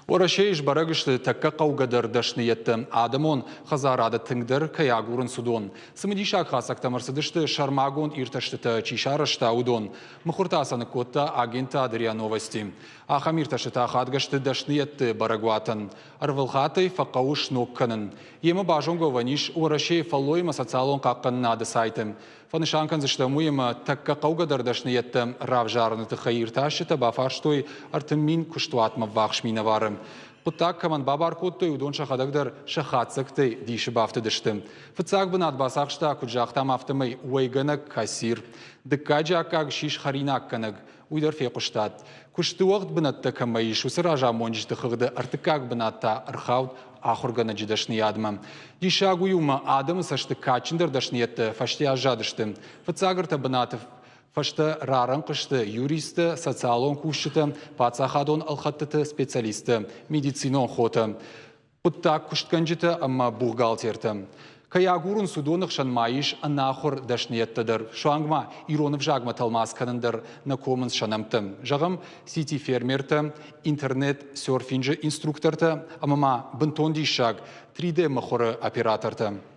Уӕрӕсейы сбӕрӕг сты тӕккӕ хъӕугӕдӕр дӕсныйӕдтӕ, адӕмон хӕдзарады тынгдӕр кӕй агурынц, уыдон. Цымыдисаг хатдзӕгтӕм ӕрцыдысты сӕрмагонд иртӕстытӕ чи сарӕзта, уыдон. Мыхуыр та сӕ ныккодта агентад РИА Новости. Ахӕм иртӕстытӕ ахадгӕ сты дӕсныйӕдты бӕрӕгуатӕн. Ӕрвылхатт ӕй фӕхъӕуы сног кӕнын. Йемӕ базонгӕ уӕвӕн ис Уӕрӕсейы фӕллойы ӕмӕ социалон хъахъхъӕнынады сайты. Фӕнысан кӕндзыстӕм уый, ӕмӕ тӕккӕ хъӕугӕдӕр дӕсныйӕдтӕ равзарыны тыххӕй иртасджытӕ бафарстой 30 000 куыстуатмӕ ввахс минӕвары. Хъуыддаг кӕмӕн бабар кодтой, уыдон сӕхӕдӕг дӕр сӕ хатдзӕгтӕй дисы бафтыдысты. Фыццаг бынат бацахста, куыд загътам, афтӕмӕй уӕйгӕнӕг кассир. Дыккаджы аккаг ссис хӕринаггӕнӕг. Уый дӕр фехъуыстат. Куысты уӕгъд бынӕттӕ кӕмӕ ис, уыцы разамонджыты хыгъды ӕртыккаг бынат та ӕрхауд ахуыргӕнӕджы дӕсныйадмӕ. Диссаг уый у, ӕмӕ адӕмы цӕсты кадджындӕр дӕсныйӕдтӕ фӕсте аззадысты. Фыццаг ӕртӕ бынаты фӕстӕ рарӕнхъ сты юристтӕ, социалон кусджытӕ, паддзахадон ӕлхӕдтыты специалисттӕ, медицинон хотӕ. Хъуыддаг куыстгӕнджытӕ ӕмӕ бухгалтертӕ. Кӕй агурынц, уыдоны хсӕн ма ис ӕнахуыр дӕсныйӕдтӕ дӕр, суанг ма ирон ӕвзагмӕ тӕлмац кӕнын дӕр нӕ комынц сӕ нӕмттӕ. Зӕгъӕм, сити-фермертӕ, интернет-серфинджы инструктортӕ ӕмӕ ма бынтон диссаг 3D-мыхуыры оператортӕ.